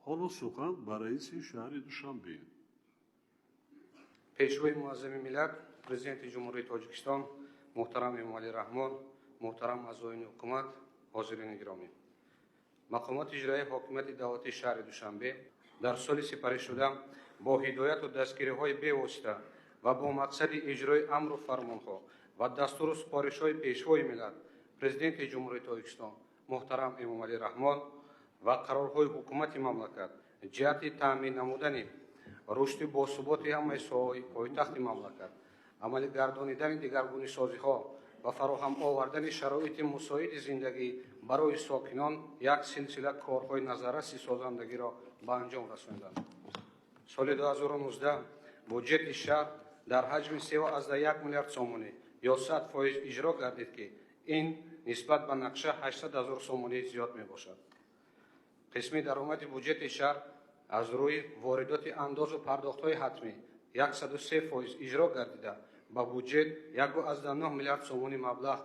Ҳоло сухан ба раиси шаҳри Душанбе. Пешвои муаззами миллат, Президенти Ҷумҳурии Тоҷикистон муҳтарам Эмомалӣ Раҳмон, муҳтарам аъзоёни ҳукумат, ҳозирини гиромӣ. Мақомоти иҷроияи ҳокимияти давлатии шаҳри Душанбе дар соли сипаришуда бо ҳидояту дастгириҳои бевосита ва бо мақсади иҷрои амру фармонҳо ва дастуру супоришҳои Пешвои миллат, Президенти Ҷумҳурии Тоҷикистон муҳтарам Эмомалӣ Раҳмон ва қарорҳои ҳукумати мамлакат ҷиҳати таъмин намудани рушди босуботи ҳамаи соҳаҳои пойтахти мамлакат, амалигардонидани дигаргунисозиҳо ва фароҳам овардани шароити мусоиди зиндагӣ барои сокинон як силсила корҳои назарраси созандагиро ба анҷом расониданд. Соли 2019 буҷети шаҳр дар ҳаҷми 3,1 миллиард сомонӣ ё 100% иҷро гардид, ки ин нисбат ба нақша 800 ҳазор сомонӣ зиёд мебошад. Қисми даромади буҷети шаҳр аз рӯи воридоти андозу пардохтҳои ҳатмӣ 103% иҷро гардида, ба буҷет 1,9 миллиард сомонӣ маблағ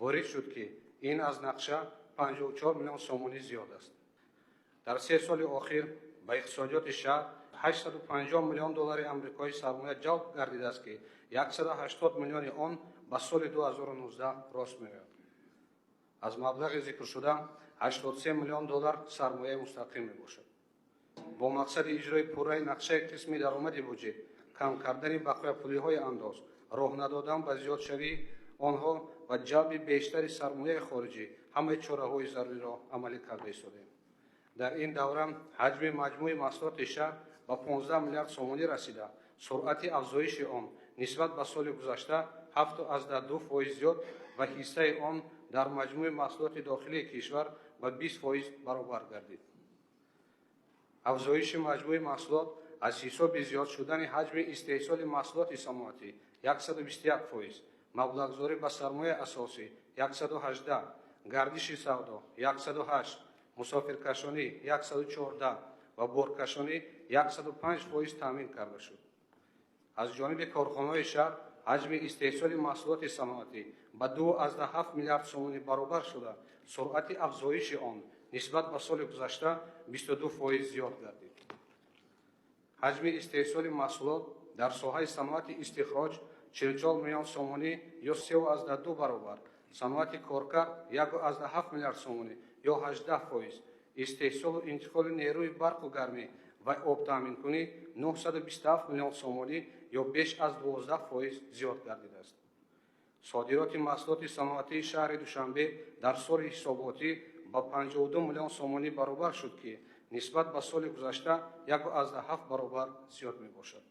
ворид шуд, ки ин аз нақша 54 миллион сомонӣ зиёд аст. Дар 3 соли охир ба иқтисодиёти шаҳр 850 миллион доллари амрикоӣ сармоя ҷалб гардидааст, ки 180 миллиони он ба соли 2019 рост меояд. Аз маблағи зикршуда 83 миллион доллар сармояи мустақим мебошад. Бо мақсади иҷрои пурраи нақшаи қисми даромади буҷет, кам кардани бақояпулиҳои андоз, роҳ надодан ба зиёдшавии онҳо ва ҷалби бештари сармояи хориҷӣ ҳамаи чораҳои заруриро амалӣ карда истодаем. Дар ин давра ҳаҷми маҷмӯи маҳсулоти шаҳр ба 15 миллиард сомонӣ расида, суръати афзоиши он нисбат ба соли гузашта 7,2% зиёд ва ҳиссаи он дар маҷмӯи маҳсулоти дохилии кишвар ба 20% баробар гардид. Афзоиши маҷмӯи маҳсулот аз ҳисоби зиёд шудани ҳаҷми истеҳсоли маҳсулоти саноатӣ 121%, маблағгузорӣ ба сармояи асосӣ 118, гардиши савдо 108, мусофиркашонӣ 114 ва боркашонӣ 105% таъмин карда шуд. Аз ҷониби корхонаҳои шаҳр ҳаҷми истеҳсоли маҳсулоти саноатӣ ба 2,7 миллиард сомонӣ баробар шуда, суръати афзоиши он нисбат ба соли гузашта 22% зиёд гардид. Ҳаҷми истеҳсоли маҳсулот дар соҳаи саноати истихроҷ 44 миллион сомонӣ ё 3,2 баробар, саноати коркард 1,7 миллиард сомонӣ ё 18%, истеҳсолу интиқоли нерӯи барқу гармӣ ва обтаъминкунӣ 927 миллион сомонӣ ё беш аз 12% зиёд гардидааст. Содироти маҳсулоти саноатии шаҳри Душанбе дар соли ҳисоботӣ ба 52 миллион сомонӣ баробар шуд, ки нисбат ба соли гузашта 1,7 баробар зиёд мебошад.